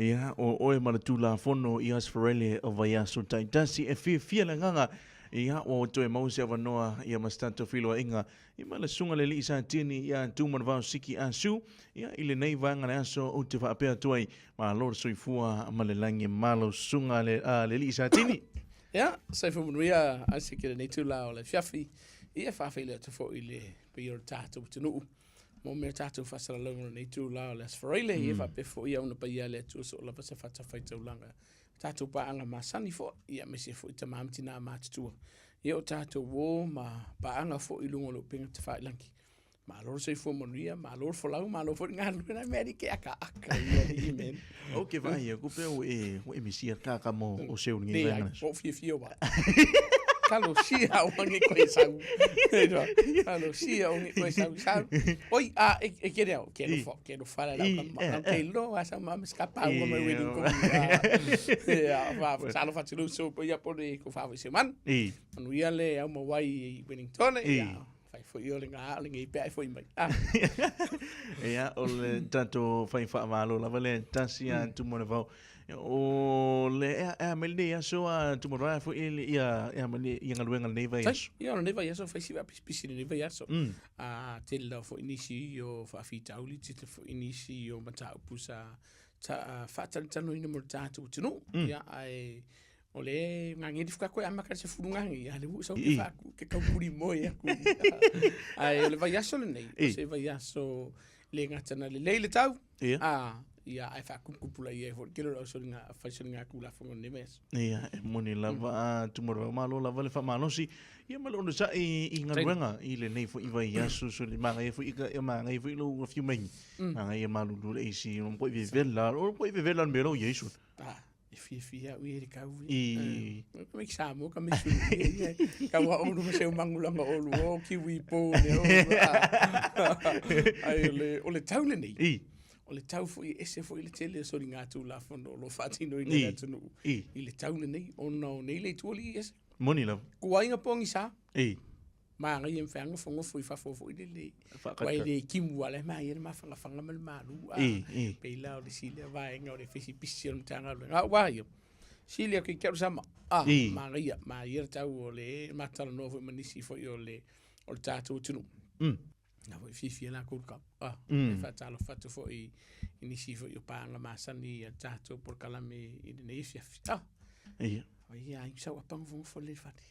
Ia, o oe ma le Tulafono i Ausfaralia o vaiaso taitasi e fiafia le agaga, ia, ua toe maua se avanoa ia ma se tatou feiloaiga ia ma le Susuga i le Alii Satini ia Tumanavao Siki Ah Su, ia, i lenei vaega le aso ou te faapea atu ai, malo le soifua ma le lagi e malo Susuga le Alii Satini. Ia, soifua manuia Isaac i lenei itula o le afiafi, ia faafeiloai atu foi i le paia o le tatou atunuu. Mo mea tatou faasalalauga o lenei itula o le Aso Faraile, ia faapea foi ona paia le Atua soo lava se fatafaitaulaga. Tatou paaga masani foi, ia aemaise foi tama ma tina matutua. Ia o tatou uo ma paaga foi i luga o le upega tafailagi. Malo le soifua manuia, malo le folau, malo foi le galulue, nai mea alii ke akaaka i alii men. Ou ke vaai aku pe ua e, ua e misia le kaka mo o seu lenei Leai, vaega. po o fiafia ua. Talosia o ngi koe sau. Talosia o ngi koe sau sau. Oi, a e e kere au, ke no ke no fala la ka ma ke lo a sa ma ska pa o me wedding ko. Ya, va, salo fa tulu so po ya po le ko fa se man. Manuia le au ma wai i Wellington. Ya. Fai foi o le ngā, o le ngei pea e foi mai. Ah. Ia, o le tatou fai faamalo lava le tasi a Tumanavao. O le ea, ea mai lenei aso a Tumanavao, ea foi ia, ea mai lenei, ia galuega lenei vaiaso. Ia, o lenei vaiaso, fai si vaapisipisi lenei vaiaso. A, tele lava foi nisi o faafitauli, tele foi nisi o mataupu sa, sa faatanoina mo le tatou atunuu. Ia, ae O le ngangeli fuka koe amaka se fulu ngangi a le u sau ke fa ke kau kuri moe aku. Ai o le vaiaso lenei, o se vaiaso le gata na lelei le tau. A ia ai fa kupu la ia fo ke lo so nga fa so nga kula fo ne mes. Ia e moni lava a tumoro malo lava le fa malosi. Ia ma le ono sa i i galuega i lenei fo i vaiaso so le manga ia fo i ka ia manga ia fo i lo fiu mai. Manga ia malulu le isi o ko i vevela o ko i vevela me lo Yesu. Ah. E fiafia au i le kau i. Ka me Samoa ka me sulu ia ia. Ka wa olu ma se mangulanga olu o kiwi po ne o. Ai o le o le tau lenei. I. O le tau foi e ese foi le tele o soli ngā tūlafono o lo whaatino i le atunuu. I. I le tau lenei ona o nei le tuali i ese. Moni lava. Kuainga pongi sa. I. Manaia mawhai ngofongofo i fafo foi lele. Wai le kimu ala ma ia ma whanga whanga ma le malu. I, i. Pei la o le sile vaenga o le fisi pisi o le matanga. Wa ia. Sile ke kia sama. Ah, manaia, manaia le tau o le matalanoa foi ma nisi foi o le o le tatou atunuu. Na foi fiafia lakou le kau. Ah, e faatalofa atu foi i nisi foi o paaga masani a le tatou polokalame i lenei afiafi. Ah. Ia. Ia, ai sau apa ngofongofo le fale.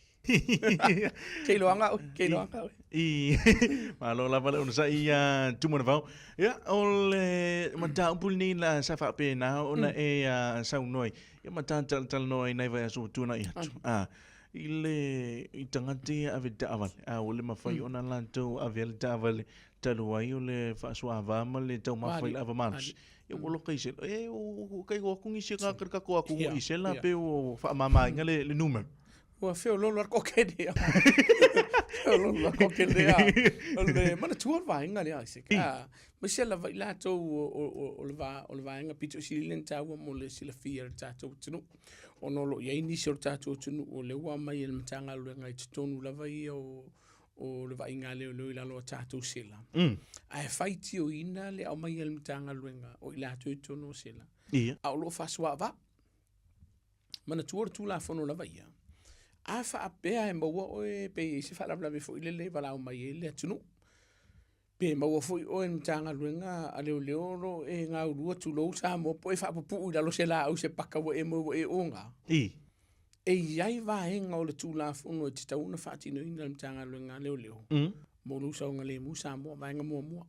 Kei loanga oe, kei loanga oe. I, malo lava le onosai ia Tumanavao. Ia, o le mataupu lenei la sa faapena ona e saunoa ai. Ia ma talatalanoa ai nai vaiaso ua tuanai atu. A, i le i tagata ia ave taavale, a ua le mafai ona latou avea le taavale talu ai o le faasoava ma le taumafa i le ava malosi. Ia ua loka i se, e, o kai o aku ngisi ka ka ko aku i se la pe o faamamaina le le numero. Ua feololo a koke lea. Feololo a koke lea. O le manatua le vaega lea, Isaac. Ah, aemaise lava i latou o le va, o le vaega pito i sili lea na taua mo le silafia e le tatou atunuu. Ona o lo o i ai nisi o le tatou atunuu o lea ua aumai e le Matagaluega i totonu lava ia o o le vaaiga a leoleo i lalo o tatou sela. Ae faitioina le aumai a le Matagaluega o i latou i totonu o sela. Ia. A o lo o faasoaava. Manatua le Tulafono lava ia, a faapea e maua oe pe i ai se faalavelave foi lele e valaau mai ai le atunuu, pe maua foi oe e le Matagaluega a Leoleo o lo o e gaulua tulou Samoa po o e faapupuu i lalo o se laau i se paka ua e moe ua e oga. I. E i ai vaega o le Tulafono e tatau ona faatinoina e le Matagaluega a Leoleo mo lou saogalemu Samoa, vaega muamua.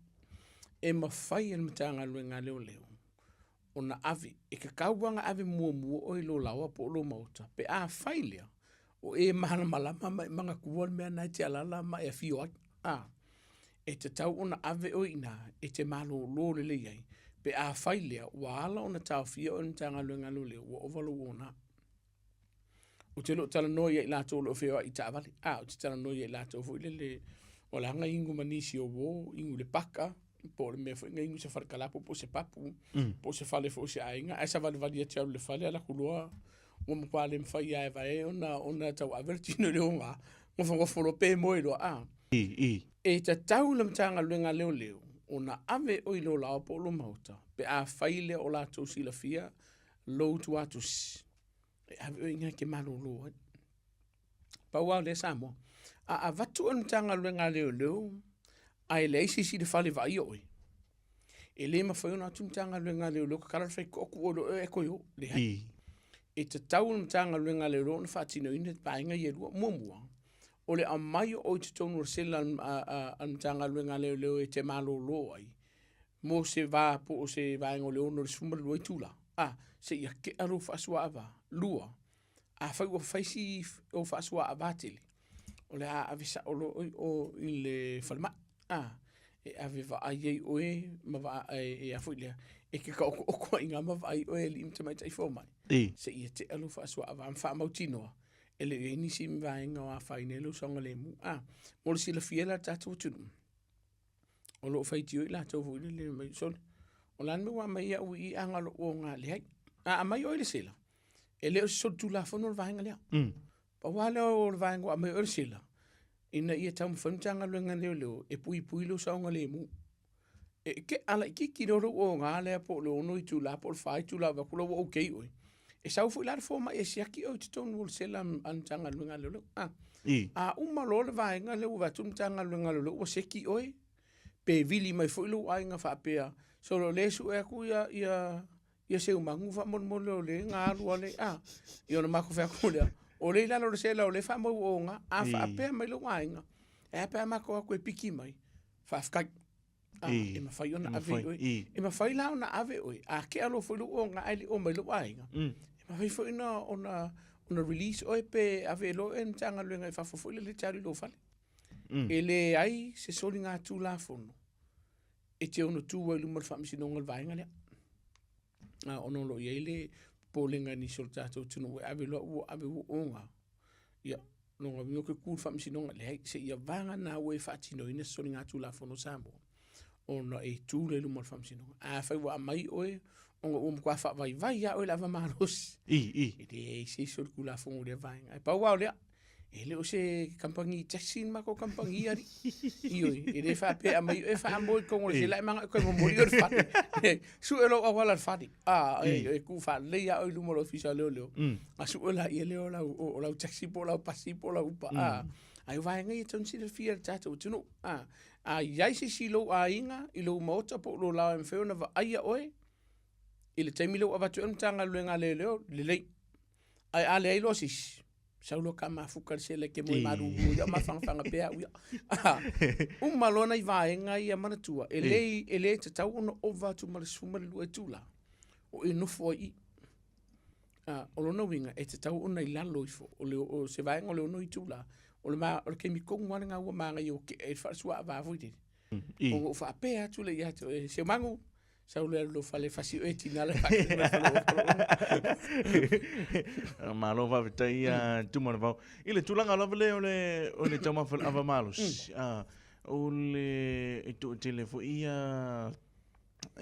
E mafai e le Matagaluega a Leoleo ona ave, e tatau lava ona ave muamua oe i lou laoa po o lou maota, pe afai lea o e malamalama ma e manatua le mea lena e te alaala ma e afio ai, a, e tatau ona ave oe i ina e te malolo lelei ai, pe afai lea ua ala ona taofia oe e le Matagaluega a Leoleo, ua ova lou ona. Ou te le o talanoa ia i latou o lo o feoai i taavale, a, ou te talanoa ia i latou foi lele o la na inu ma nisi o uo, inu i le paka, po o le mea foi na inu i se fale kalapu po o se papu, po o se fale foi o se aiga, ae savalivali atu e alu i le fale, alu atu loa ua matua le mafai lava e vae ona tauave le tino i le oga, nofonofo loa pe moe loa, a. I, i. E tatau i le Matagaluega a Leoleo. Ona ave oe i lou laoa po o lou maota, pe afai lea o latou silafia lou tuatusi, e ave oe i ina e te malolo ai. Pau lava o lea Samoa. A avatu e le Matagaluega a Leoleo ae leai se isi i le fale e vaaia oe, e le mafai ona o atu le Matagaluega a Leoleo tatala le faitotoa tuu oe loa e toe o. Leai. E tatau i le Matagaluega a Leoleo ona faatinoina vaega ia e lua. Muamua, o le aumai o oe i totonu o le sela a le Matagaluega a Leoleo e te malolo ai, mo se va po o se vaega o le 6 i le 12 itula, a, seia tea lou faasuaava. Lua, afai ua fai si ou faasuaava tele, o le a ave sao loa oe i o i le falemai, a, e ave vaai ai oe ma e a foi lea, e te taotooto ai i ina ma vaai oe e alii ma tamaitai fomai, seia tea lou faasuaava ma faamautinoa e le o i ai nisi vaega o afaina ai lou saogalemu. A, mo le silafia la e le tatou atunuu, o lo o faitio i latou foi lele mai, sole, o le a le mea ua aumai ai au i i a na o lou oga leai. A aumai oe i le sela, e le o se solitulafono le vaega lea. Pau lava lea o le vaega ua aumai oe i le sela, ina ia taumafai le Matagaluega a Leoleo e puipui lou saogalemu. E tea laitiiti loa lou oga lea po o le 6 itula po o le 4 itula vaeatu la ua okay oe, e sau foi la le fomai e siaki oe i totonu o le sela a le Matagaluega a Leoleo. A uma loa le vaega lea ua vaai atu le Matagaluega a Leoleo ua seki oe, pe vili mai foi lou aiga faapea, sole o lea e sue atu ia Seumagu faamolemole o lea na alu ale, a, ia ona matou fai atu lea, o lea i lalo o le sela o lea e faamau ua oga. A faapea mai lou aiga, e a pe a matou o atu e piki mai, faafetai. E mafai ona ave oe. E mafai la ona ave oe, a tea loa foi lou oga ae le i oo mai lou aiga, e mafai foi ona release oe pe ave loa oe e le Matagaluega i fafo foi lele e te alu i lou fale. E leai se soligatulafono e te ono tu ai i luma o le Faamasinoga o le vaega lea. Ona o lo o i ai le popolega i nisi o le tatou atunuu e ave loa ua ave ua oga. Ia, lona uiga ou te tu i le Faamasinoga, leai, seia vagana ua e faatinoina se soligatulafono Samoa, ona e tu lea i luma o le Faamasinoga. Afai ua aumai oe ona ua matua faavaivai lava oe i le ava malosi, e leai se isi o le Tulafono i lea vaega. Ae pau lava o lea, E le o se kamupani taxi le matou kamupani alii. Ioe, e le faapea e aumai oe faamoe i totonu o le sela ae manao e toe momoli oe i le fale. Sue lou auala i le fale. A, e tu faalelei lava oe i luma o le ofisa o leoleo, ona sue laia lea o lau, o lau taxi po o lau pasi po o lau upa. A, ae o vaega ia e tatau ona silafia e le tatou atunuu. A, a i ai se isi i lou aiga, i lou maota po o lou laoa e mafai ona vaaia oe i le taimi lea ua avatu ai le Matagaluega a Leoleo, lelei. Ae a leai loa se isi, sau loa ka mafuta le sela e te moe malulu ia o mafanafana pea au ia. Uma loa nai vaega ia manatua, e le, e le tatau ona ova atu ma le 12 itula o e nofo ai i i. O lona uiga, e tatau ona i lalo ifo o, le, o se vaega o le 6 itula, o le, ma, o le taimi tonu lava lena ua manaia ua tea ai le faalesuaava foi lele. Ona ou faapea atu lea ia te oe, Seumagu, sau lea alu i lou fale fasi oe tina le Malo faafetai ia Tumanavao. I le tulaga lava lea o le o le taumafa o le ava malosi, o le e toatele foi ia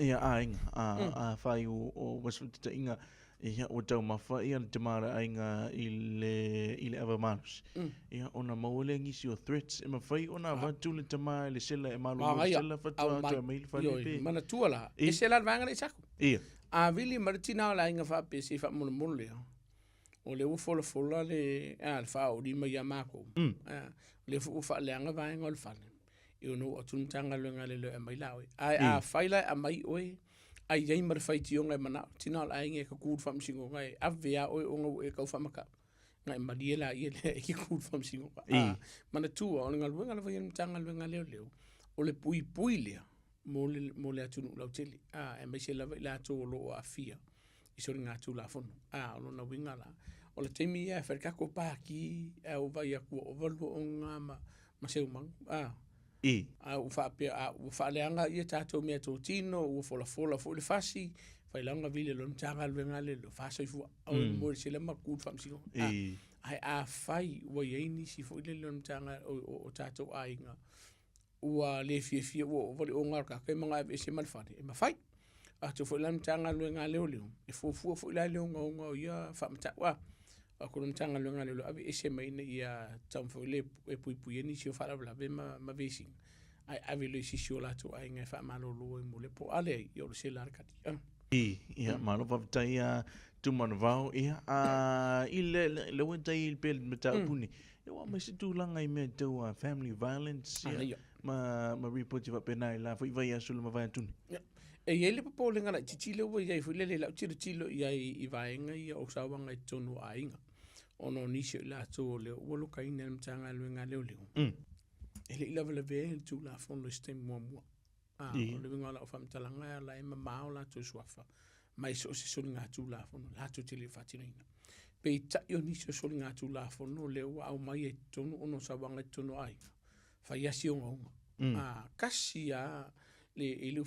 ia aiga a afai o ua fesootaiga ia ua taumafa ia le tama o le aiga i le i le ava malosi ia ona maua lea nisi o threats e mafai ona avatu le tama i le sela e malolo i le sela faatoa toe aumai i le fale pe manatua la ese la le vaega lea i Saku ia a vili mai le tina o le aiga faapea se i faamolemole lava o lea ua folafola le a le faaolima ia matou a o lea foi ua faaleaga vaega o le fale e ono oo atu le Matagaluega a Leoleo e aumai la oe. Ae afai la e aumai oe, ae i ai ma le faitioga e manao, tina o le aiga e tatu i le faamasinoga e ave lava oe ona ua e tau faamatau, ona e malie laia lea e te tu i le faamasinoga. A, manatua, o le galuega lava ia a le Matagaluega a Leoleo, o le puipui lea mo le, mo le atunuu lautele, a, aemaise lava i latou o lo o aafia i soligatulafono. A, o lona uiga la, o le taimi ia e fai le tatou paki, ae ua vaai atu ua ova le 20 ma ma Seumagu. A. I. A ua faapea, a ua faaleaga ia tatou meatotino, ua folafola foi le fasi, failauga vili loa le Matagaluega a Leoleo, faasoifua, aua e moe i le sela ma tu i le faamasinoga. I. Ae afai ua i ai nisi foi lele o le Matagaluega, o tatou aiga, ua le fiafia ua ova le oga o le tagata e manao e aveese ma le fale, e mafai. Atonu foi la le Matagaluega a Leoleo, e fuafua foi la i le ogaoga o ia faamatau. A o le Matagaluega a Leoleo, aveese mai ina ia taumafai foi lea e puipui ai nisi o faalavelave ma vesiga. Ae ave loa i se isi o latou aiga e faamalolo ai mo lea po o a leai, ia o le sela a le kati. Ah. I, ia, malo faafetai ia Tumanavao, ia, a, i le, le, le ua tai pe le mataupu ni, ia ua aumai se tulaga i mea tau a family violence, ia, Ia. ma, ma report faapena i la foi vaiaso le mavae atu nei. Ia. E i ai le popolega laitiiti lea ua i ai foi lele i lau tilotilo i ai i vaega ia o sauaga i totonu o aiga, ona o nisi o i latou o lea ua lokaina e le Matagaluega a Leoleo. E le i lavelavea ai le Tulafono i se taimi muamua. A, o le uiga o lau faamatalaga e ala e mamao latou suafa mai so o se soligatulafono latou te le i faatinoina. Peitai o nisi o soligatulafono lea ua aumai ai i totonu ona o sauaga i totonu o aiga, fai lava si ogaoga. A, kasi lava le, i le,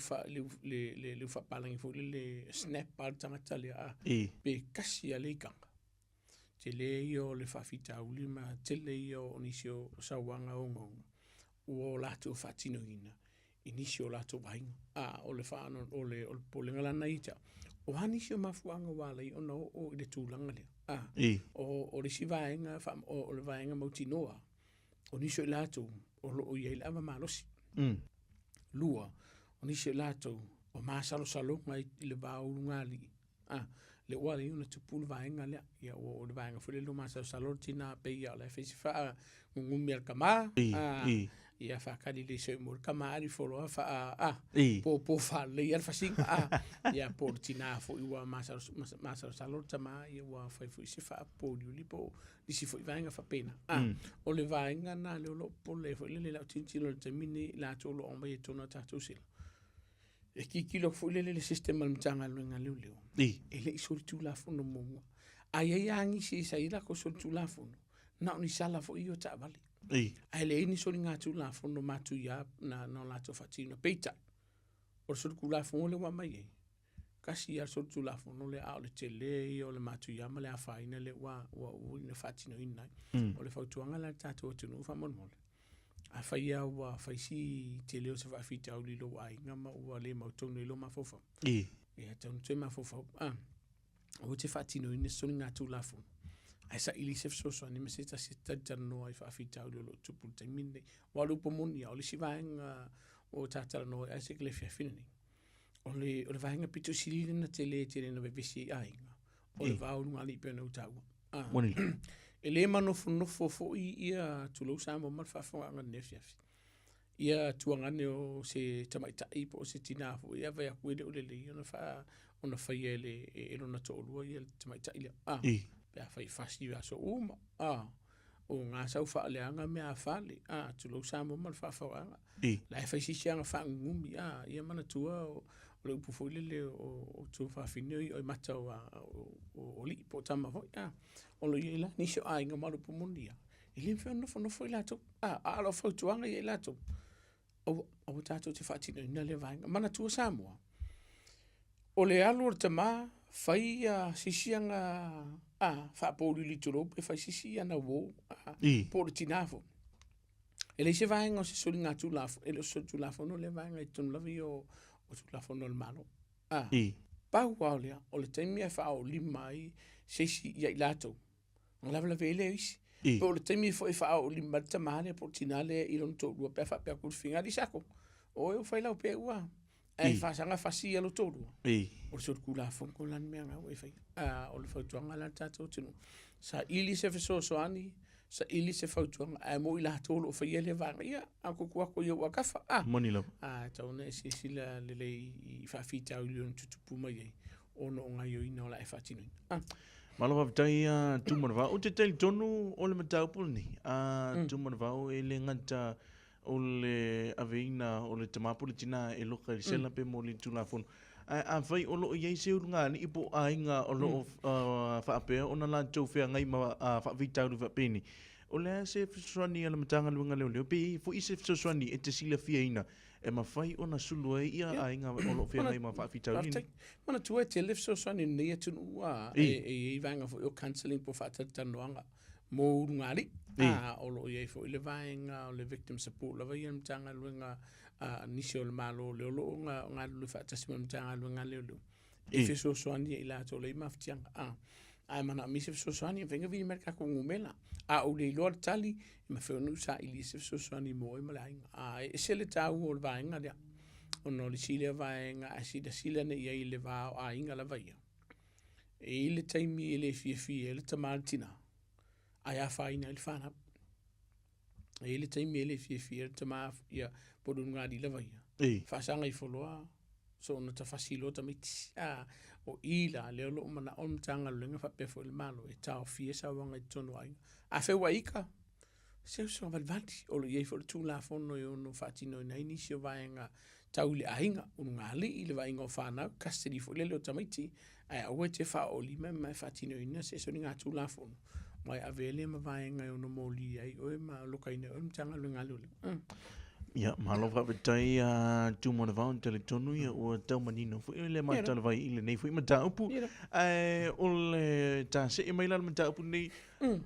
le, le, le faapalagi foi lele snap a le tagata lea, a, pe kasi lava le ikaga. Tele ia o le faafitauli ma tele ia o nisi o sauaga ogaoga ua o latou faatinoina i nisi o latou aiga. A o le faano, o le, o le popolega la lena ia te au, o a nisi o mafuaaga ua ala ai ona oo i le tulaga lea? A, o le isi vaega, o le vaega mautinoa, o nisi o i latou o lo o i ai le ava malosi. Lua, o nisi o i latou o masalosaloga i le va o ulugalii A, lea ua ala ai ona tupu le vaega lea. Ia ua oo i le vaega foi lea ua masalosalo le tina pei lava o la e fai si faagugumi a le tama. A, ia faatali lelei se i mo le tama alu ifo loa faa, a, popo faalelei lava le fasiga. A, ia po o le tina foi ua masalosalo le tama, ia ua fai foi si faapouliuli po o nisi foi vaega faapena. A, o le vaega lena lea o lo o popole ai foi lele i lau tilotilo i le taimi lenei i latou o lo o aumaia i totonu o tatou sela. E tilotilo foi lele le system a le Matagaluega a Leoleo. E le i solitulafono muamua. A i ai lava nisi sa i ai latou solitulafono, na o ni sala foi ia o taavale. Ae leai ni soligatulafono matuia na latou faatinoina. Peitai, o le solitulafono lea ua aumai ai, tasi lava le solitulafono lea, a o le tele ia o le matuia ma le afaina lea ua ua faatinoina ai. O le fautuaga la i le tatou atunuu faamolemole, Afai lava ua fai si tele o se faafitauli i lou aiga ma ua le mautonu ai lou mafaufau, ia tatau ona toe mafaufau, aua e te faatinoina se soligatulafono, ae saili se fesoasoani ma se tasi e talatalanoa i faafitauli o lo o tupu i le taimi lenei. Aua o le upu moni lava, o le isi vaega ua ta talanoa ai Isaac i le afiafi lenei, o le vaega pito sili lea ona tele tele ina vevesi ai aiga, o le va o lugalii pei ona ou taua. E le manofonofo foi ia tulou Samoa ma le faafofogaaga i lenei afiafi. Ia tuagane o se tamaitai po o se tina foi e vaai atu e le o lelei ona faa ona faia e le e lona toalua ia le tamaitai lea. Pe afai e fasi i aso uma. O ga sau faaleaga mea a fale. Tulou Samoa ma le faafofogaaga. La e fai se isi aga faagugumi, a, ia manatua o le upu foi lele o tuafafine o i mata o, o, o alii po o tama foi, a. O lo o i ai la nisi o aiga ma o le upu moni lava, e le mafai ona nofonofo i latou. A, a o lau fautuaga ia i latou, aua, aua tatou te faatinoina lea vaega. Manatua Samoa, o le alu o le tama, fai ia se isi aga a, faapouliuli tulou pe fai se isi ana uo, a, po o le tina foi. E leai se vaega o se soligatulafono, e le o se solitulafono lea vaega i totonu lava ia o, o Tulafono a le Malo. A, pau lava o lea, o le taimi e faaoolima ai se isi ia i latou, ona lavelave ai lea o isi. Po o le taimi foi e faaoolima ai le tama lea po o le tina lea i lona toalua pe a faapea atu le finagalo, Isako, o oe ua fai lau peu a. Ae faasaga fasi ia lou toalua. O le solitulafono la le mea lena ua e faia. A, o le fautuaga la le tatou atunuu, saili se fesoasoani, saili se fautuaga, ae mo i latou o lo o faia lea vaega, ia, a tuutuu atu i ou autafa. A, Moni lava. A, e tatau ona e silasila lelei i faafitauli e ono tutupu mai ai ona o gaoioiga o le a e faatinoina. A. Malo faafetai a Tumanavao. Ou te talitonu o le mataupu lenei a Tumanavao e le gata o le aveina o le tama po o le tina e loka i le sela pe moli i le Tulafono. Ae afai o lo o i ai se ulugalii po o aiga o lo o faapea ona latou feagai ma faafitauli faapenei, o le a se fesoasoani a le Matagaluega Leoleo pe i ai foi se fesoasoani e te silafiaina e mafai ona sulu ai ia aiga o lo o feagai ma faafitauli nei? Manatua e tele fesoasoani i lenei atunuu e i ai vaega foi o counselling po o faatalatalanoaga mo ulugalii. A, o lo o i ai foi le vaega o le victim support lava ia a le Matagaluega a nisi o le Malo lea o lo o galulue faatasi ma le Matagaluega a Leoleo e fesoasoani ai i latou o lo o i ai mafatiaga. A, A e manaomia se fesoasoani, e mafai ona vili mai le tatou numera. A ou le iloa le tali, e mafai ona ou saili i se fesoasoani mo oe ma le aiga. A e ese le taua o le vaega lea, ona o le isi lea vaega a e silasila nei i ai i le va o aiga lava ia, e i ai le taimi e le fiafia ai le tama i le tina, ae afaina ai le fanau. E i ai le taimi e le fiafia ai le tama ia po o le ulugalii lava ia, faasaga ifo loa soona tafasi loa tamaiti. A, o i la lea o lo o manao le Matagaluega faapea foi le Malo e taofia sauaga i totonu o aiga. A feuai ika, se uso valivali, o lo o i ai foi le Tulafono e ono faatinoina ai nisi o vaega tau i le aiga, ulugalii, le vaaiga o fanau, custody foi lele o tamaiti, ae aua e te faaoo lima ma e faatinoina se soligatulafono, ma e avea lea ma vaega e ono molia ai oe ma alokaina ai oe le Matagaluega a Leoleo. Mm. Ia, malo faafetai a Tumanavao, talitonu ia ua tau manino foi le matalavai i lenei foi mataupu. Ae o le tasee mai la le mataupu lenei,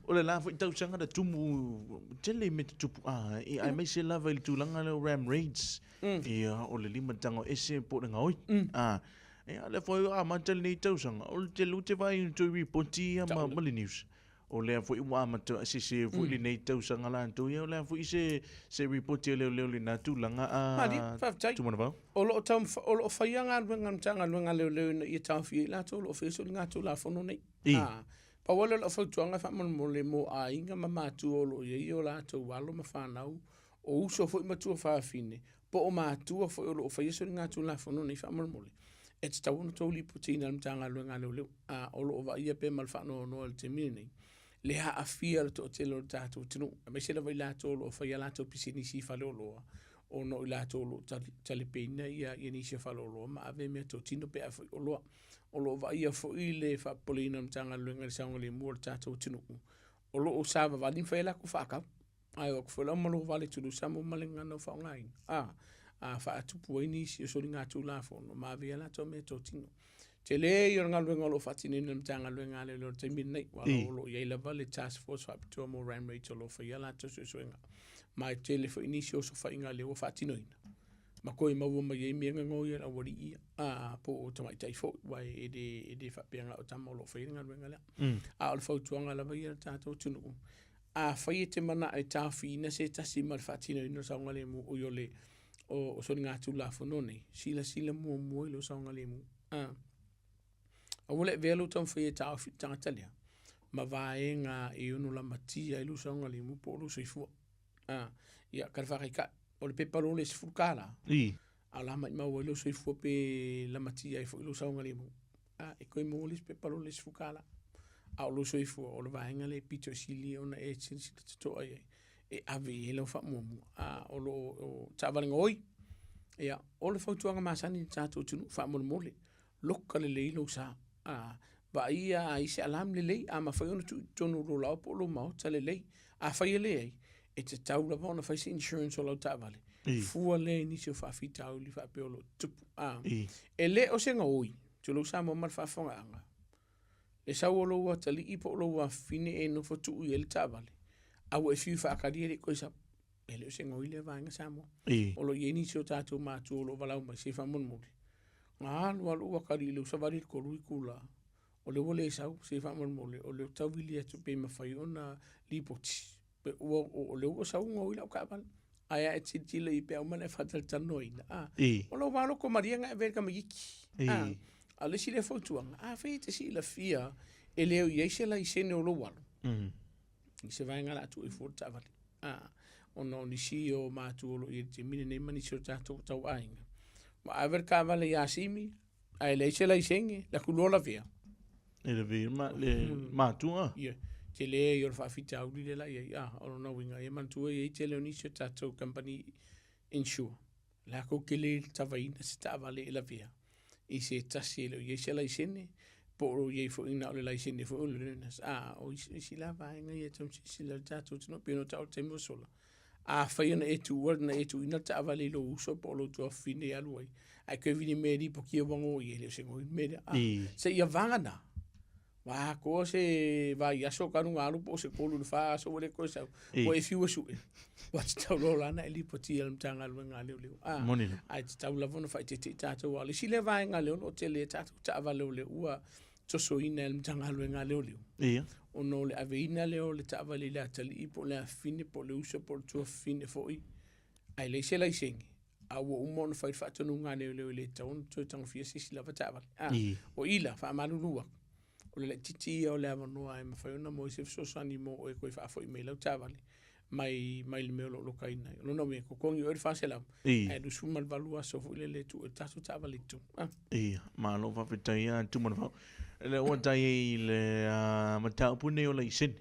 o le la foi tausaga na tumu tele i mea tutupu aemaise lava i le tulaga lea o ram raids. Ia, o le limatago ese po o le gaoi. Ia, lea foi ua amata lenei tausaga, o le tele ou te vaai i toe ripoti ia ma le news. O lea foi ua amata sese foi lenei tausaga latou, ia o le a foi se se ripoti a leoleo i lena tulaga a Malie, faafetai. Tumanavao? O lo o tau, o lo o faia galuega a le Matagaluega a Leoleo ina ia taofia ai latou o lo o faia soligatulafono nei. I. A, pau lava lea o lau fautuaga faamolemole mo aiga ma matua o lo o i ai o latou alo ma fanau, o uso foi ma tuafafine, po o matua foi o lo o faia soligatulafono nei faamolemole, e tatau ona outou lipotiina i le Matagaluega a Leoleo, a o lo o vaaia pea ma le faanoanoa i le taimi lenei, le aafia o le toatele o le tatou atunuu, aemaise lava i latou o lo o faia a latou pisinisi i faleoloa, ona o i latou o lo o talepeina ia nisi o faleoloa ma ave meatotino pe afai oloa. O lo o vaaia foi le faapopoleina o le Matagaluega i le saogalemu o le tatou atunuu, o lo o savavali ma fai a latou faatau. Ae o atu foi la ma lou vale tulusa mo ma le gagana o faaaogaina, a, a faatupu ai nisi o soligatulafono ma ave ai a latou meatotino. Tele ia o le galuega o lo o faatinoina e le Matagaluega a Leoleo i le taimi lenei, aua o lo o i ai lava le task force faapitoa mo ram raids o lo o faia a latou suesuega. Ma e tele foi nisi o osofaiga lea ua faatinoina ma toe maua mai ai mea gago ia a le aualii ia, a, po o tamaitai foi, aua e le, e le faapea na o tama o lo o faia le galuega lea. A o le fautuaga lava ia i le tatou atunuu, Afai e te manao e taofiina se tasi ma le faatinoina o le saogalemu oi o le o soligatulafono nei, silasila muamua i lou saogalemu. A. Aua le avea lou taumafai e taofi i le tagata lea ma vaega e ono lamatia ai lou saogalemu po o lou soifua. A. Ia, ka le faataitai, o le pepa lole e $10, I. a o le a maumau ai lou soifua pe lamatia ai foi lou saogalemu. A, e toe maua le isi pepa lole $10. A o lou soifua, o le vaega lea e pito i sili ona e silasila totoa i ai, e ave i ai lau faamuamua. A, o lo o taavale gaoi, ia, o le fautuaga masani i le tatou atunuu, faamolemole, loka lelei lou sa. A, vaaia a i ai se alarm lelei, a mafai ona tuu i totonu o lou laoa po o lou maota lelei. Afai e leai, e tatau lava ona fai se insurance o lau taavale, fua lea i nisi o faafitauli faapea o lo o tutupu. A, e le o se gaoi, tulou Samoa ma le faafofogaaga, le sau o lou atalii po o lou afafine e nofo tuu i ai le taavale, a ua e fiu e faatali e le i toe sau. E le o se gaoi lea vaega Samoa. O lo o i ai nisi o tatou matua o lo o valaau mai, se faamolemole, na alu lava lou atalii i le savali i le 3 itula, o lea ua le sau, se faamolemole, o lea ou te tau vili atu pe mafai ona lipoti. Pe ua, o lea ua sau gaoi lau taavale. Ae a e tilotilo i pe uma ona e faatalatalanoaina, a, o lou va loto malie na e ave ai i le tamaitiiti. A, a o le isi lea fautuaga, afai e te silafia e le o i ai se laisene o lou alo, i se vaega o le a tuu ai fua le taavale, a, ona o nisi o matua o lo o i ai i le taimi lenei ma nisi o tatou tauaiga, ua ave le taavale ia Simi, ae leai se laisene, alu atu loa lavea. E lavea ma le matua. Ia, tele ia o le faafitauli lea la i ai. Ah, o lona uiga, ia manatua e i ai tele o nisi o tatou company insure, latou te le tavaina se taavale e lavea i se tasi e le o i ai se laisene, po o i ai foi na o le laisene foi o le learners. Ah, o isi la vaega ia e tatau ona silasila i le tatou atunuu, pei ona taua i le taimi ua sola. Afai ona e tuua, na e tuuina le taavale i lou uso po o lou tuafafine e alu ai, ae toe vili mea e lipotia ua gaoi, e le o se gaoi le mea lea. A, seia vagana, ua atoa se vaiaso talu ona alu po o se 3 i le 4 aso ua le toe sau, ua e fiu e sue, ua tatau loa la ona e lipotia i le Matagaluega a Leoleo. A, ae tatau lava ona faaeteete i tatou, aua o le isi lea vaega lea o lo o tele ai tatou taavale o lea ua. tosoina e le Matagaluega a Leoleo. Ia. Ona o le aveina lea o le taavale i le atalii po o le afafine po o le uso po o le tuafafine foi, ae leai se laisene, a ua uma ona fai le faatonuga a leoleo e le tatau ona toe tagofia se isi lava taavale. A, o i la, faamalulu atu, o le laitiiti ia o le avanoa e mafai ona maua ai se fesoasoani mo oe e toe faafoi mai lau taavale mai, mai le mea o lo o lokaina ai. O lona uiga, e totogi oe le 400, ae 28 aso foi lele e tuu ai le tatou taavale i totonu. Ah. Ia, malo faafetai a Tumanavao. Le ua tai ai le mataupu nei o laisene.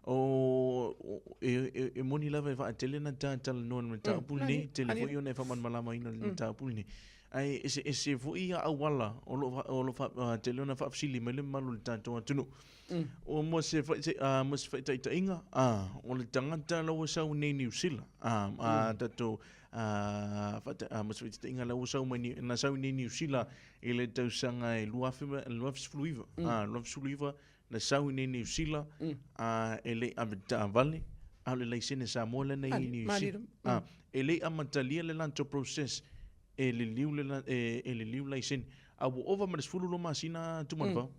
O, e moni lava e vaatele na ta talanoa i le mataupu lenei, tele foi ona e faamalamalamaina le mataupu lenei. Ae eseese foi ia auala o lo o tele ona faafesili mai le mamalu o le tatou atunuu. O mo se mo se faitaitaiga, o le tagata la ua sau nei Niu Sila, a tatou mo se faitaitaiga la ua sau mai na sau nei Niu Sila i le tausaga e 2019, 2019 na sau i nei Niu Sila, a e le i ave taavale, a o le laisene Samoa lea na i ai i Niu Sila. E le i amatalia le latou process e liliu le e liliu laisene, a ua ova ma le 12 masina Tumanavao.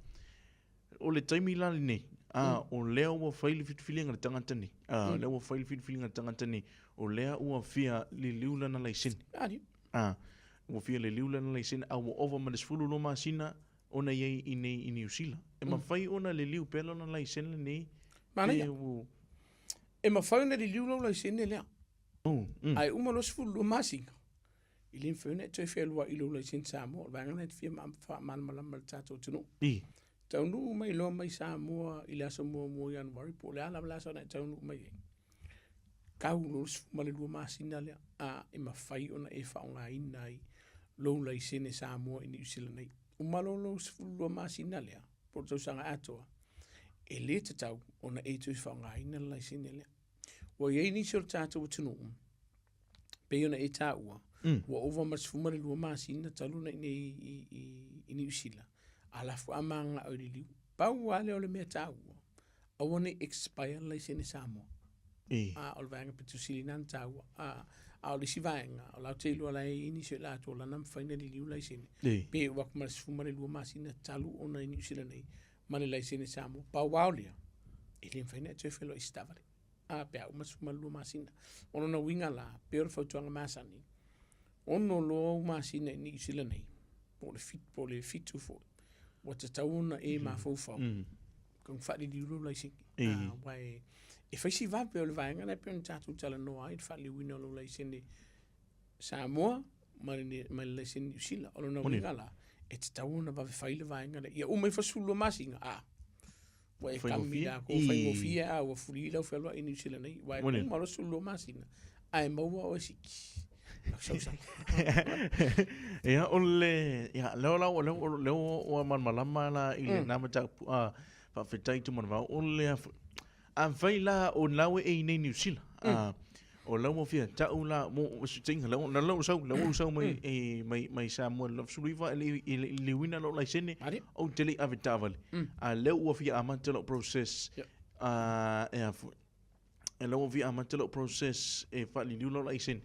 O le taimi la lenei, a o lea ua fai le filifiliga a le tagata nei, a lea ua fai le filifiliga a le tagata nei, o lea ua fia liliu lana laisene. A ua fia liliu lana laisene, a ua ova ma le 12 masina ona i ai i nei i Niu Sila. E mafai ona liliu pea lona laisene lenei? Manaia. E mafai ona liliu lou laisene lea. Ae uma loa 12 masina, e le mafai ona e toe fealuai i lou laisene Samoa. O le vaega lena e te fia faamalamalama i le tatou atunuu. Taunuu mai loa mai Samoa i le aso muamua o Ianuari, po o le a lava le aso na e taunuu mai ai, tau loa le 12 masina lea, a e mafai ona e faaaogaina ai lou laisene Samoa i Niu Sila nei. Uma loa lou 12 masina lea, po o le tausaga atoa, e le tatau ona e toe faaaogaina le laisene lea. Ua i ai nisi o le tatou atunuu, pei ona e taua, ua ova ma le 12 masina talu ona i inei i Niu Sila, a la faatoa mananao e liliu. Pau lava lea o le mea taua, aua ne i expire le laisene Samoa. A o le vaega pito sili lena ona taua. A o le isi vaega, o la ou te iloa la e i ai nisi o i latou o la na mafai ona liliu laisene, pe oo atu ma le 12 masina talu ona i Niu Sila nei ma le laisene Samoa. Pau lava o lea, e le mafai ona e toe feloai i se taavale. A pe a uma le 12 masina. O lona uiga la, pei o le fautuaga masani, ono loa ou masina i Niu Sila nei, po o le po o le 7 foi, ua tatau ona e mafaufau, mm. faaliliu lou laisene. Aua e, e fai si vave o le vaega lea pei ona tatou talanoa ai le faaliliuina o lou laisene Samoa ma le, ma le laisene Niu Sila. O lona uiga la, e tatau ona vave fai le vaega lea. Ia uma ifo 12 masina, a, ua e kami la ko faigofie a ua fuli lau fealuai i Niu Sila nei. Ua e uma loa 12 masina, ae maua oe siki. Ia, o le, ia, leo la, leo, leo ua malamalama la i le na mataupu, a, faafetai Tumanavao, o le, Afai la o lau e i nei Niu Sila, a, o lau ua fia tau la, mo, se teinga, lau, na lau sau, lau sau mai, e, mai, mai Samoa, lau sulu iva, e le, e le, liuina lou laisene, ou te le i ave taavale. A lea ua fia amata lou process, a, e a foi, e lau ua fia amata lou process e faaliliu lou laisene.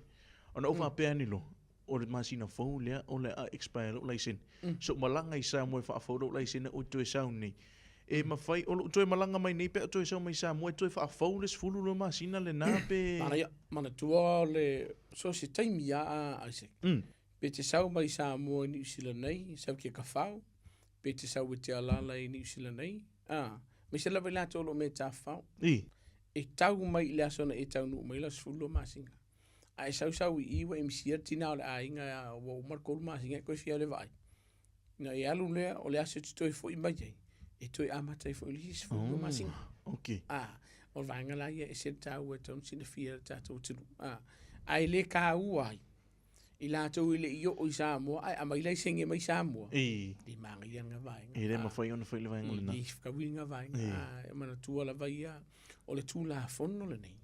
Ona ou faapea ane loa, o le masina fou lea o le a expire lou laisene. So malaga i Samoa e faafou lou laisene ou toe sau nei. E mafai o lou toe malaga mai nei pe a toe sau mai Samoa e toe faafou le 12 masina lena pe. Manaia, manatua o le so se taimi a a Isaac. Pe te sau mai Samoa i Niu Sila nei, sau ki Kafao, pe te sau e te alala i Niu Sila nei, a, aemaise lava i latou o lo o mea tafafao. E tau mai i le aso na e taunuu mai lau 12 masina. A e sau sau i i ua e misia le tina o le aiga ua uma le 3 masina e toe fia le vaai. Na e alu lea o le aso e te toe foi mai ai, e toe amata ai foi le isi 12 masina. Okay. A, o le vaega la ia e ese le taua e tatau ona silafia e le tatou atunuu. A, ae le taua ai i latou e le i oo i Samoa ae aumai laisene mai Samoa. I. Le manaia lena vaega. E le mafai ona fai le vaega lena. E le fetaui lena vaega. A, e manatua lava ia o le Tulafono lenei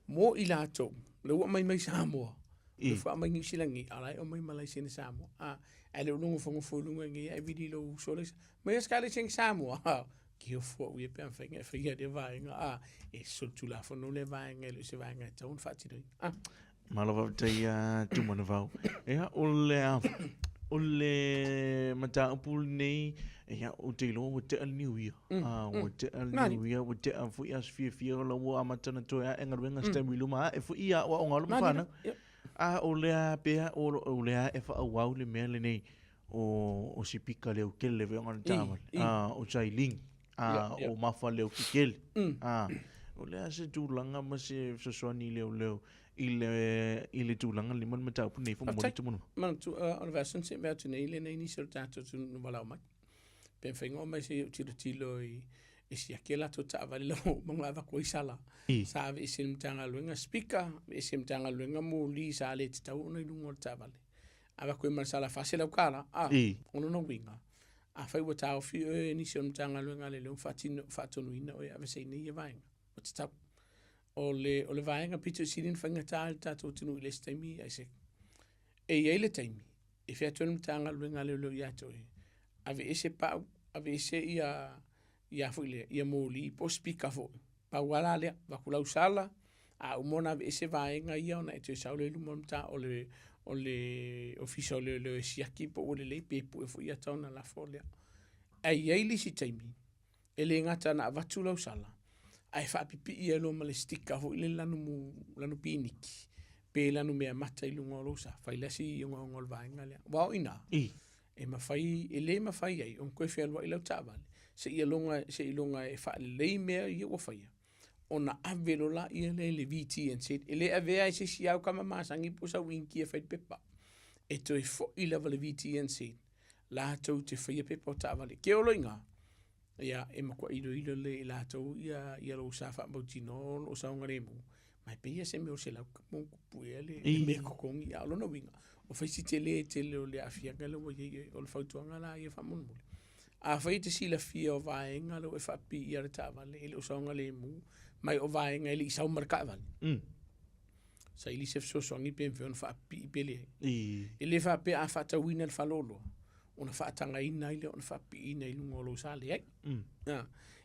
mo i latou, lea ua aumai mai Samoa, lea foi aumai Niu Sila nei, a o la e aumai ma laisene Samoa. A, ae le o nofonofo i luga nei, ae vili i lou uso laisene. Mai se ka laisene Samoa, a, ki ofo au ia pe a mafai ona e faia lea vaega, a, e solitulafono lea vaega, e le o se vaega e tatau ona faatinoina. A. Malo faafetai ia Tumanavao. Ia, o le, O le mataupu lenei, ia, ou te iloa ua tea le niuia. Ua tea le niuia, ua tea foi aso fiafia o la ua amata ona toe ae galuega se taimi i luma, ae foi i aoaoga a alo ma fanau. A o lea pea o lea e faaauau le mea lenei o sipika leokele foi ona taavale, o sailini, o mafa leokekele. O le a se tulaga ma se fesoasoani leoleo i le tulaga lenei ma le mataupu lenei faamolemole Tumanua? Manatua, o le vaiaso na se'i atu nei lenei nisi o le tatou atunuu na valaau mai. Pe mafai ona oo mai se i ou tilotilo i e siaki a latou taavale la ua uma ona avatu ai sala. Sa aveese e le Matagaluega speaker, aveese e le Matagaluega moli sa le tatau ona i luga o le taavale. Avatu ai ma le sala $400, a, o lona uiga, afai ua taofi oe e nisi o le Matagaluega a Leoleo ma faatonuina oe e aveeseina ia vaega, ua tatau. O le vaega pito i sili ona faigata i le tatou atunuu i le isi taimi, Isaac, e i ai le taimi e fai atu ai le Matagaluega a Leoleo ia te oe, aveese pau, aveese ia, ia foi lea, ia moli po o speaker foi. Pau lava la lea, avatu lau sala, a uma ona aveese vaega ia ona e toe sau lea i luma o le mata, o le, o le Ofisa o Leoleo e siaki po ua lelei pe pue foi ata ona lafo lea. Ae i ai le isi taimi, e le gata na avatu lau sala, ae faapipii ai loa ma le sticker foi lele lanu, lanu piniki, pe lanu meamata i luga o lou sa, fai la si ogaoga o le vaega lea. Aua o i ina, e mafai, e le mafai ai ona toe fealuai lau taavale, seia loga, seiloga e faalelei mea ia ua faia, ona ave loa lea i le VTNZ. E le avea e se isi au tama masani po o sau Initia e fai le pepa. E toe foi lava i le VTNZ latou te faia pepa o taavale. Ke olo i ina, ia, e matua iloilo lelei e latou ia, ia lou sa faamautinoa o lo o saogalemu, ma e pei lava se mea o le 100 ma ono tupu ea le mea totogi. A o lona uiga, ua fai si tele tele o le aafiaga lea ua i ai. O le fautuaga la ia faamolemole, afai e te silafia o vaega lea ua e faapipiia i le taavale e le o saogalemu, ma o vaega e le i sau ma le taavale, saili se fesoasoani pe mafai ona faapipii pe leai. E le faapea a faatauina i le faleoloa ona faatagaina ai lea ona faapipiiina i luga o lou sa, leai.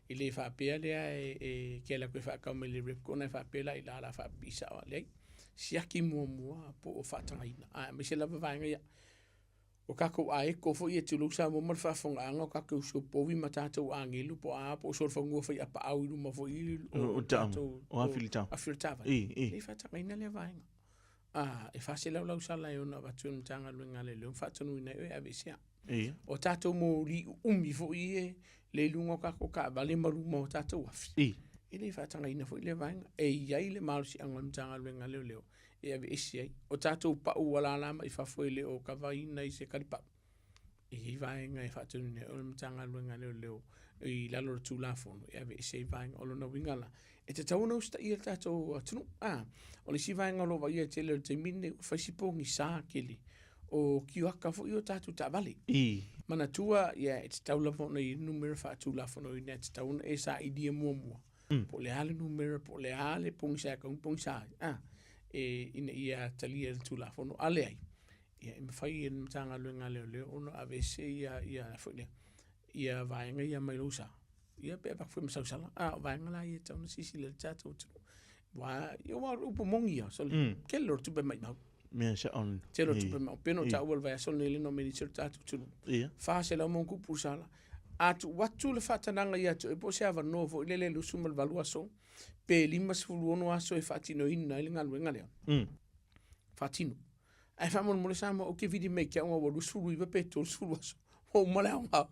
E le faapea lea e te alu atu e faatau mai le Repco ona e faapea la i la o le a faapipii sao lava, leai. Siaki muamua po o faatagaina, aemaise lava vaega ia. O tatou aeko foi ia tulou Samoa ma le faafofogaaga, o tatou uso povi ma tatou agelu po o a po o solofanua faiapaau i luma foi o tatou o afi i le afi o le taavale. E le faatagaina lea vaega. E 400 lau sala e ono avatu e le Matagaluega a Leoleo ma faatonuina ai oe e aveesea. O tatou moli uumi foi ia le i luga o tatou taavale ma luma o tatou afi, e le faatagaina foi lea vaega. E i ai le malosiaga o le Matagaluega a Leoleo e aveese ai. O tatou pau ua lala mai fafo e le o kavaina i se kalipau, e i ai vaega e faatonuina ai o le Matagaluega a Leoleo i lalo o le Tulafono e aveese ai vaega. O lona uiga la, e tatau ona usitaia le tatou atunuu. O le isi vaega o lo o vaaia i le tele o le taimi lenei, ua fai si pogisa tele o kioaka foi o tatou taavale. Manatua, ia, e tatau lava ona i ai le numera faatulafonoina, e tatau ona e sailia muamua po o le a le numera, po o le a le pogisa e tatau ona pogisa ai, a, e, ina ia talia e le Tulafono. A leai, ia, e mafai e le Matagaluega a Leoleo ona aveese ia, ia, foi lea, ia vaega ia mai lou sa, ia pe avatu foi ma sau sala. A, o vaega la ia e tatau ona silasila i ai le tatou atunuu. Aua, ia, aua o le upu moni ia, sole, tele o le tupe maimau. Mea sao. Tele o le tupe maimau. Pei ona ou taua i le vaiaso lenei le nuu nisi o le tatou atunuu. 400 ma ono tupu le sala. A tuu atu le faatanaga ia te oe po o se avanoa foi lele 28 aso pe 56 aso e faatinoina ai le galuega lea. Faatino. Ae faamolemole Samoa, ou te vili mai te au ua 29 pe 30 aso. Ua uma le aoga.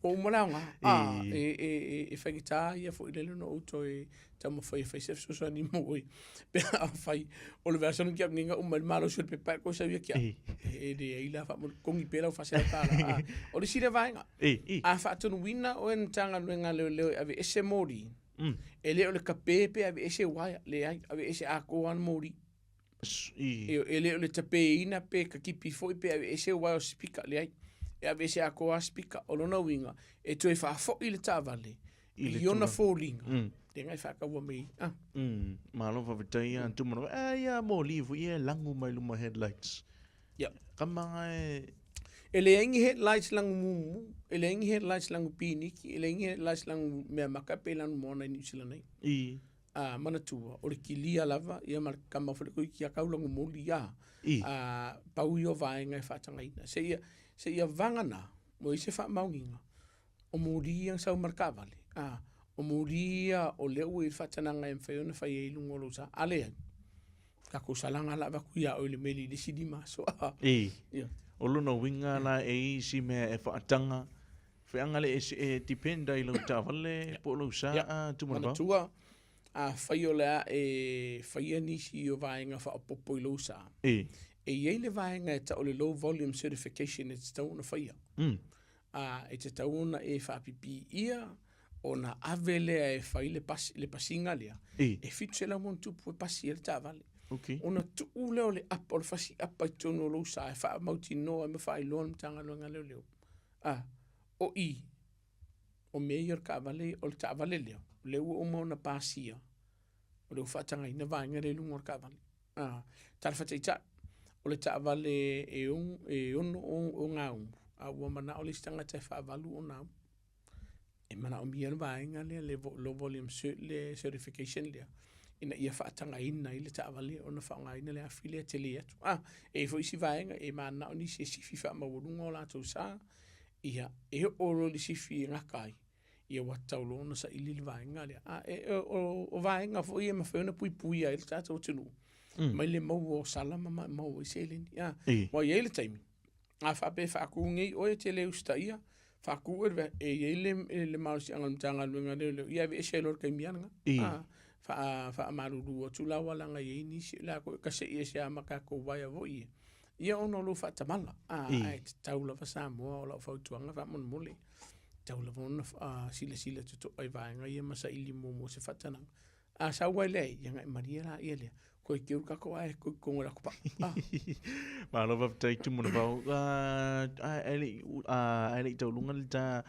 Ua uma le aoga. A, e faigata ia foi lele ona ou toe taumafai e fai se fesoasoani mo oe. Pe afai o le vaiaso lenei nei na uma ai le malosi o le pepa e toe sau ia te au. E leai la faamolemole, totogi pea lau $400. O le isi lea vaega, a faatonuina oe e le Matagaluega a Leoleo e aveese moli, e le o le tape pe aveese uaea, leai, aveese atoa lava le moli. E le o le tapeina pe katipi foi pe aveese uaea o sipika, leai. E aveese atoa lava sipika. O lona uiga, e toe faafoi le taavale i ona foliga, lea e faataua mai ai. Malo faafetai ia Tumanawa. Ai ia moli foi ia e lagu mai luma headlights. Ia. Kama e E leai ni headlights lagu mumu, e leai ni headlights lagu piniki, e leai ni headlights lagu mea maka pe lanu moana i Niu Sila nei. A manatua, o le kilia lava, ia ma le kama foi le toeitiiti a kau lagu moli, a. A, pau ia o vaega e faatagaina. Seia, Seia vagana ua i ai se faamaoniga o moli ia na sau ma le taavale, a, o moli ia o lea ua i ai le faatanaga e mafai ona fai ai i luga o lou sa. A leai, tatou salaga la avatu ia oe i le meli i le isi 5 aso. I. Ia. O lona uiga la e i ai isi mea e faataga, feaga le e depend ai i lau taavale po o lou sa a Tumanavao. Manatua, afai o le a e faia nisi o vaega faaopoopo i lou sa, I. e i ai le vaega e tau o le low volume certification e tatau ona faia. A, e tatau ona e faapipiia ona ave lea e fai le, pasi, le pasiga lea. I. E 700 e pasi ai le taavale. Okay. Ona tuu lea o le apa, o le fasi apa i totonu o lou sa e faamautinoa ai ma faailoa le Matagaluega a Leoleo. A, o i, o mea ia o le taavale, o le taavale lea, o lea ua uma ona pasia, o lea ua faatagaina vaega lea i luga o le taavale. A, tala faataitai, o le taavale e, e ono ogaumu, a ua manao le isi tagata e faavalu ogaumu. E manaomia le vaega lea, le low volume cert, le certification lea, ina ia faatagaina ai le taavale ona faaaogaina le afi lea tele atu. A, e i ai foi isi vaega e mananao nisi e sifi faamaualuga o latou sa, ia, e oo loa i le sifi e gata ai, ia ua tatau loa ona saili le vaega lea. A, e, o, o vaega foi ia e mafai ona puipuia ai le tatou atunuu mai le maua o sala ma maua ai seleni. A, ua i ai le taimi, a faapea e faatu nei oe e te le usitaia, faatu oe le, e i ai le, le malosiaga o le Matagaluega a Leoleo, ia aveese ai loa i le taimi lava lena. A, faa, faamalulu atu la ua leaga e i ai nisi o latou e kasei ese lava ma tatou uaea foi ia, ia ona o lou faatamala. A, ae tatau lava Samoa, o lau fautuaga faamolemole, tatau lava ona silasila totoa i vaega ia ma saili muamua se faatanaga. A sau ai lea, ia ona e malie laia lea, koe keu le tatou ae koe totonu o le atopau. Ah. Malo faafetai Tumanavao. Ae le i tauluga le ta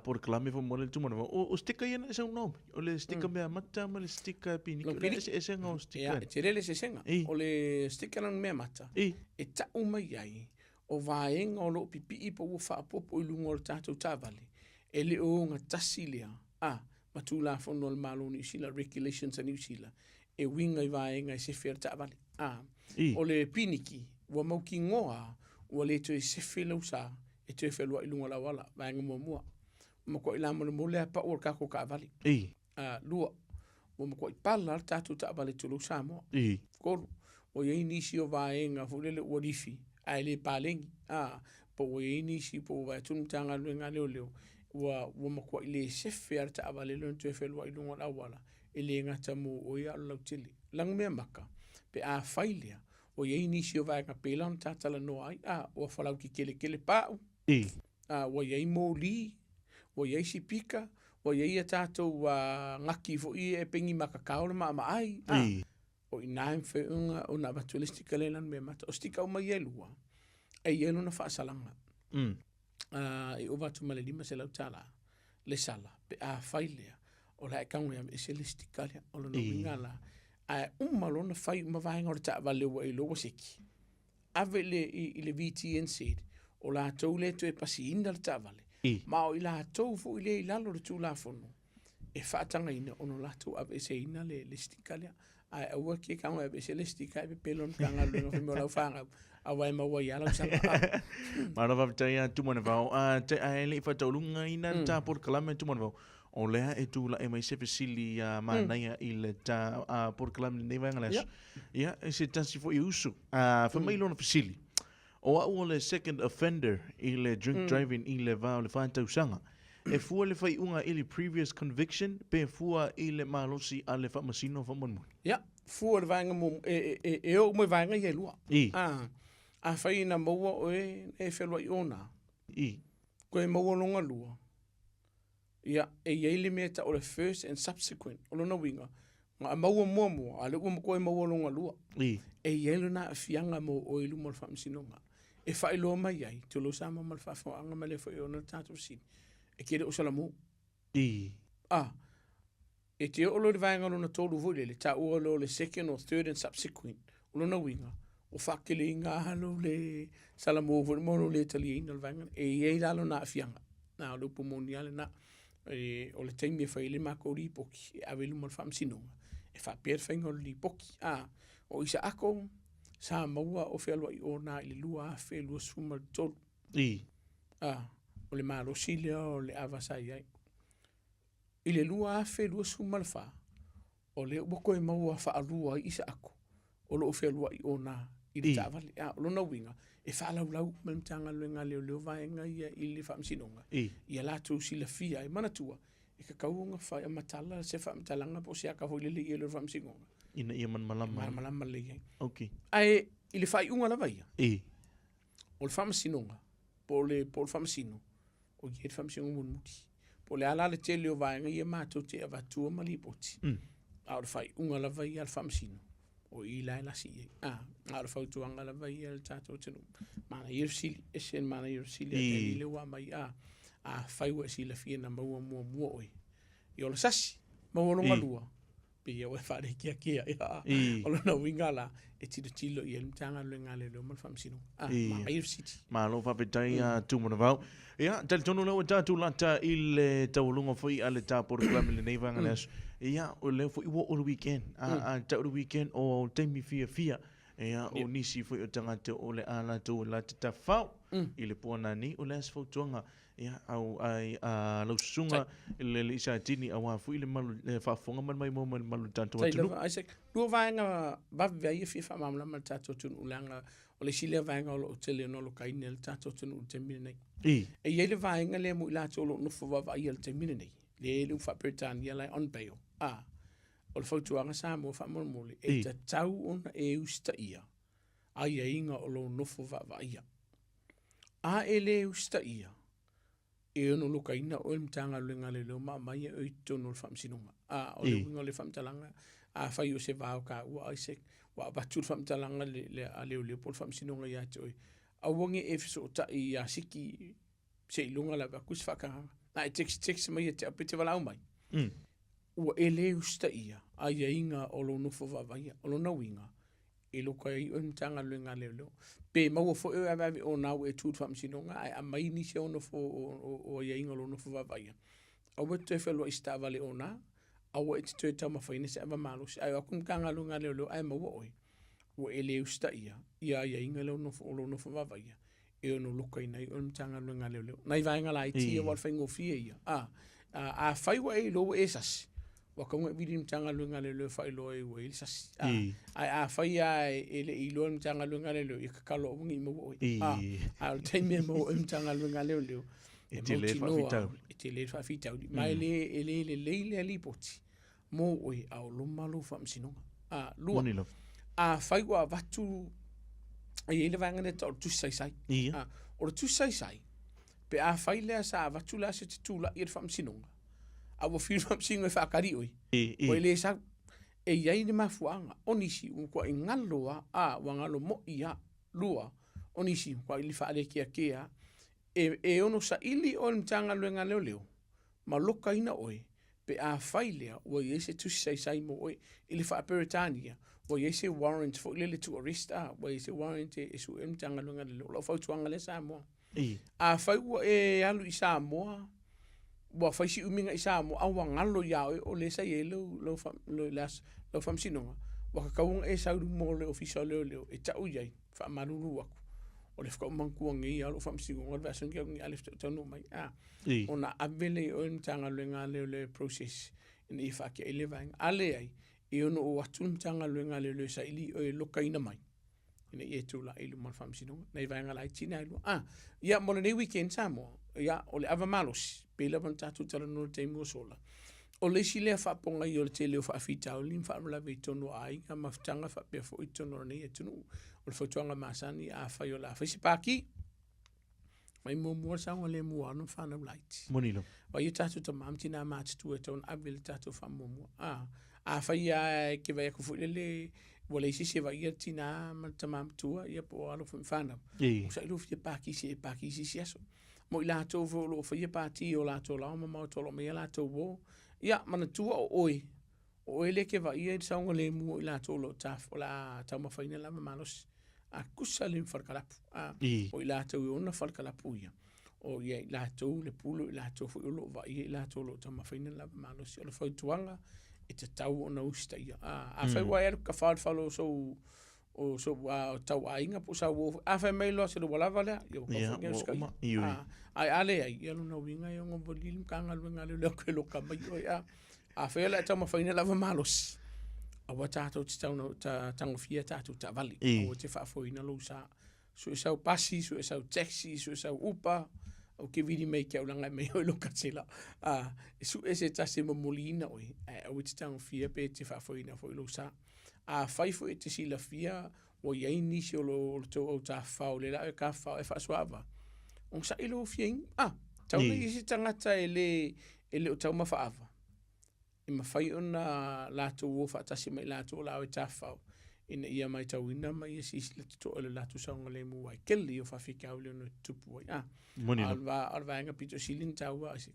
polokalame faamolemole le Tumanavao. O sticker ia na e saunoa mai? O le sticker mea mata ma le sticker piniki. O le eseesega o sticker. Ia, e tele le eseesega. O le sticker lona mea mata, e tau mai ai o vaega o lo o pipii po ua faaopoopo i luga o le tatou taavale, e le o ogatasi lea, a, ma Tulafono a le Malo o Niu Sila, Regulations a Niu Sila, e uiga i vaega e sefe ai le taavale. A, o le piniki, ua mautinoa ua le toe sefe lau sa e toe fealuai i luga o le auala, vaega muamua. Ua matuai lamolemole lava pau o le tatou taavale. 2, ua matuai pala le tatou taavale tulou Samoa. 3, ua i ai nisi o vaega foi lele ua lifi ae le paleni, a, po ua i ai nisi po ua vaai atu le Matagaluega a Leoleo ua, ua matuai le sefe lava le taavale lea ona toe fealuai i luga o le auala, e le gata mo oe a o le lautele. Lanumeamata, pe a fai lea, ua i ai nisi o vaega pei la ona ta talanoa ai, a, ua falauteteletele pau, a, ua i ai moli, ua i ai sipika, ua i ai a tatou gati foi ia e pegi matatao le maamaai, a, o i ina e mafai ona, ona avatu ai le sticker lea i Lanumeamata. O sticker uma ia e lua, e i ai lona faasalaga. E ova atu ma le $500 le sala pe a fai lea, o le a e tago e aveese le sticker lea. O lona uiga la, ae uma loa ona fai uma vaega o le taavale ua e iloa ua seki, ave i le, i le VTNZ, o latou lea e toe pasiina le taavale, ma o i latou foi lea i lalo o le Tulafono e faatagaina ona latou aveeseina le, le sticker lea. Ae aua e te tago e aveese le sticker ae pepelo le Matagaluega fai mai o lau fanau, aua e maua ai lava lau sala. Malo faafetai ia Tumanavao. Ae le i faataulugaina le ta polokalame Tumanavao, o lea e tulai mai se fesili manaia i le ta polokalame i lenei vaega o le aso. Ia, e se tasi foi uso. Fai mai lona fesili, O au o le second offender i le drink driving i le va o le 4 tausaga. E fua le faaiuga i le previous conviction pe fua i le malosi a le faamasino faamolemole? Ia, fua i le vaega muamua, e, e, e oo mai vaega ia e lua. I. A, afai na maua oe e fealuai ona. I. Koe maua longa lua. Ia, e i ai le mea e tau o le first and subsequent, o lona uiga, na maua muamua, a o lea ua matua e maua lona lua. I. E i ai lona aafiaga mo oe i luma o le faamasinoga. E faailoa mai ai, tulou Samoa ma le faafofogaaga ma le foi e ona le tatou fesili, e te le o salamu. I. A, e te oo loa i le vaega lona tolu foi lele, taua loa o le second or third and subsequent, o lona uiga, ua faateleina lava lou le salamu foi ma lou le taliaina o le vaega lea. E i ai la lona aafiaga. Na, o le upu moni lava lena. E, o le taimi e fai ai le matou lipoti, e ave i luma o le faamasinoga, e faapea le faiga o le lipoti. A, o Isaako, sa maua o fealuai ona i le 2023. I. A, o le malosi lea o le ava sa i ai. I le 2024, o lea ua toe maua faalua ai Isaako o lo o fealuai ona i le taavale. A, o lona uiga, e faalaulau uma e le Matagaluega a Leoleo vaega ia i le Faamasinoga, ia latou silafia ai. Manatua, e tatau ona fai a matala se faamatalaga po o se ata foi lele i ai le Faamasinoga. Ina ia malamalama. Malamalama lelei ai. Okay. Ae i le faaiuga lava ia, I. o le Faamasinoga, po o le, po o le Faamasino, o i ai le Faamasinoga mulimuli. Po o le a la le tele o vaega ia matou te avatua ma lipoti, a o le faaiuga lava ia a le Faamasino, o i la e lasi i ai. A, a o le fautuaga lava ia i le tatou atunuu, manaia le fesili, ese le manaia o le fesili a Danny lea ua aumai, a, afai ua e silafia na maua muamua oe i ola sasi, maua lona lua, pei ua e faalekeakea. O lona uiga la, e tilotilo i ai le Matagaluega a Leoleo ma le Faamasinoga. Ah, manaia le fesili. Malo faafetai a Tumanavao. Ia, talitonu lea ua tatou lata i le taualuga foi a le ta polokalame i lenei vaega le aso. Ia, o lea foi ua oo le weekend. A, a tau le weekend o taimi fiafia. Ia, o nisi foi o tagata o le a latou e lata tafao i le puana nei, o le a se fautuaga Ia, au ai a lau susuga i le alii Satini aua foi le malu, le faafofoga ma le maimoa mai le malu o le tatou Tai atunuu. lava, Isaac. Lua vaega vave ai e fia faamalamalama i le tatou atunuu leaga o le isi lea vaega o lo o tele ona alokaina e le tatou atunuu i le taimi lenei. I. E i ai le vaega lea mo i latou o lo o nofo vaavaaia i le taimi lenei, lea e le ua faa-Peretania la e on bail, a, o le fautuaga Samoa faamolemole, e I. tatau ona e usitaia aiaiga o lou nofo vaavaaia. A e le usitaia, e ono lokaina oe e le Matagaluega a Leoleo ma aumai oe i totonu o le Faamasinoga. A, o le uiga o le faamatalaga, afai o se va o taua, Isaac, ua avatu le faamatalaga a Leoleo po o le Faamasinoga ia te oe, aua ne i e fesootai ia Siki seiloga lava atu se faatagaga. A e text text mai ia te au pe te valaau mai, ua e le usitaia aiaiga o lou nofo vaavaia. O lona uiga, e loka ai oe Matagaluega a Leoleo. Pe maua foi oe aveave ona ua e tu i le faamasinoga ae aumai nisi o nofo o aiaiga o lou nofo vaavaaia, aua e te toe fealuai i se taavale ona, aua e te toe taumafaina se ava malosi. Ae o atu le Matagaluega a Leoleo ae maua oe, ua e le usitaia ia aiaiga lea o lou nofo vaavaaia, e ono lokaina ai oe e le Matagaluega a Leoleo. Nai vaega laiti ia aua o le faigofie ia. A, afai ua e iloa ua e sasi, ua tatau ona e vili i le Matagaluega a Leoleo e faailoa ai ua i ai le sasi. A, ae afai lava e le i iloa e le Matagaluega a Leoleo, ia tatalo aua ne i maua oe. A, a o le taimi e maua oe e le Matagaluega a Leoleo, e tele le faafitauli. E tele le faafitauli. Ma e le lelei lea lipoti mo oe a o loma lou faamasinoga. A, lua, Moni lava. afai ua avatu, e i ai le vaega lea e tau o le tusi saisai. Ia. A, o le tusi saisai, pe afai lea sa avatu le aso e te tulai i le faamasinoga, a ua fiu le faamasinoga e faatali oe, I, ua i. e le sau. E i ai le mafuaaga, o nisi ua matuai galo lava, a, ua galo moi lava. Lua, o nisi ua matuai faalekeakea lava. E, e ono saili oe e le Matagaluega a Leoleo, ma lokaina oe, pe afai lea ua i ai se tusi saisai mo oe. I le faa-Peretania, ua i ai se warrant foi lele to arrest, a, ua i ai se warrant e sue ai le Matagaluega a Leoleo. O lau fautuaga lea Samoa. I. Afai ua e alu i Samoa, ua fai si umi i Samoa, a ua galo iā oe o lea sa i ai lau, lau, lau, lau faamasinoga, ua tatau ona e sau i luma o le Ofisa o Leoleo e tau i ai, faamalulu atu, o le faatoa ou manatua nei lava lou faamasinoga le vaiaso nei a o le faatoa ou taunuu mai, a, I. ona ave lea i o i le Matagaluega a Leoleo e process ina ia faatea ai lea vaega. A leai, e ono o atu le Matagaluega a Leoleo e saili i oe e lokaina mai ina ia e tulai i luma o le faamasinoga. Nai vaega laiti na e lua. A, ia mo lenei weekend Samoa, ia, o le ava malosi, pei lava ona tatou talanoa i le taimi ua sola, O le isi lea faapogai o le tele o faafitauli ma faalavelave i totonu o aiga, mafutaga faapea foi i totonu o lenei atunuu. O le fautuaga masani, afai o le a fai se pākī, fai muamua le saogalemu o alo ma fanau laiti. Moni lava. Vaai o tatou tama ma tina matutua e tatau ona ave le tatou faamuamua. A, afai lava e te vaai atu foi lele ua leai se isi e vaaia le tina ma le tama matua, ia po o alo foi ma fanau, onosai lou fia pākī se i e pākī se isi aso. Mo i latou foi o lo o faia pāti i o latou laoa ma maota o lo o aumai a latou uo. Ia, manatua o oe, o oe lea e te vaaia i le saogalemu o i latou o lo o taf, o le a taumafaina lava malosi. A tusa le falekalapu, a, o i latou e ona falekalapu ia, o ia i latou le pule, o i latou foi o lo o vaaia i latou o lo o taumafaina lava malosi. O le fautuaga, e tatau ona usitaia. A, afai ua e alu tafao i le fale o sou, o sou tauaiga po o sau uo foi. A fai mai loa sele ua lava lea, ia ua tau Ia, foi nei ua usitaia. uma. Ioe. A, ae a leai, ia lona uiga e ono vali le Matagaluega a Leoleo ke loka mai oe. A, afai o le a taumafaina lava malosi, aua tatou te tau tagofia tatou taavale, aua te faafoeina lou sa. Sue sau pasi, sue sau taxi, sue sau Uber, au ke vili mai ke au leaga e aumai oe i lou katela. A, e sue se tasi e momoliina oe, ae aua e te tagofia pe te faafoeina foi lou sa. Afai foi e te silafia ua i ai nisi o lo tou au tafafao, lea la e tafafao e faasoaava, onosai lou fia inu. A, tau nei isi tagata e le, e le o taumafa ava, e mafai ona latou o faatasi ma i latou o la e tafafao, ina ia matauina ma ia silasila totoa i le latou saogalemu ai tele ia o faafitauli ono tutupu ai. A, Moni a o lava. le va, o le vaega pito sili ona taua ai se.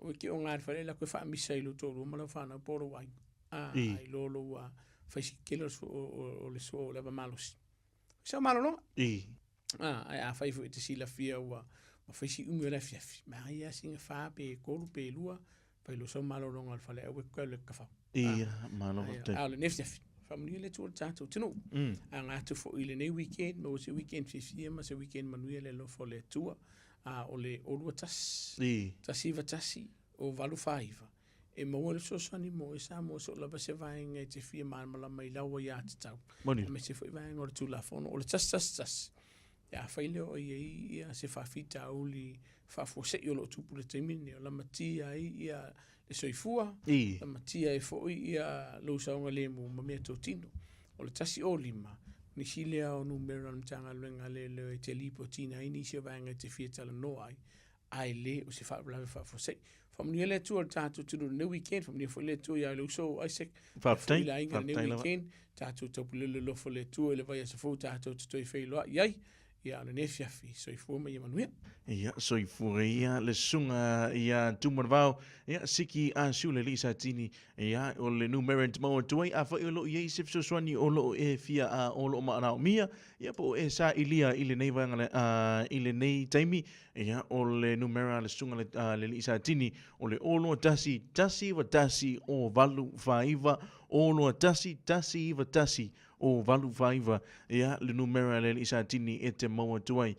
Aua e te oga i le fale e alu atu e faamisa i lou toalua ma lau fanau po o lou aiga. A, ai loa lou fai si tele o le sua o le ava malosi. Sau malologa. A, ae afai foi e te silafia ua fai si umi o le afiafi, manaia lava sina fa pe tolu pe lua, fai loa sau malologa o le fale aua e te toe alu e tafau. Ia, malo faafetai. A o lenei afiafi, faamanuia le Atua i le tatou atunuu. Aga atu foi i lenei weekend, maua se weekend fiafia ma se weekend manuia i le alofa o le Atua. A o le 021, 191, 049, e maua le fesoasoani mo oe Samoa so o lava se vaega e te fia malamalama i lau aiatatau, aemaise foi vaega o le Tulafono. O le 111, pe afai lea o i ai ia se faafitauli faafuasei o lo o tupu i le taimi lenei, o lamatia ai ia le soifua, lamatia ai foi ia lou saogalemu ma meatotino. O le 105, nisi lea o numera o le Matagaluega a Leoleo e te lipotiina ai nisi o vaega e te fia talanoa ai, ae le o se faalavelave faafuasei. Faamanuia le Atua i le tatou atunuu i lenei weekend, faamanuia foi le Atua ia le uso o Isaac, Faafetai, foi le aiga i lenei faafetai lava. weekend, tatou taupulele le alofa o le Atua i le vaiaso fou tatou te toe feiloai ai. Ia, o lenei afiafi, soifua ma ia manuia. Ia, soifua ia le susuga ia Tumanavao, ia, Siki Asiu le alii Satini, ia, o le numera e te maua atu ai, afai o lo o i ai se fesoasoani o lo o e fia a o lo o manaomia, ia, po o e sailia i lenei vaega, a, i lenei taimi, Ia, o le numera a le susuga le, a le alii Satini, o le 021 191 049, 021 191 049, ia, le numera a le alii Satini e te maua atu ai.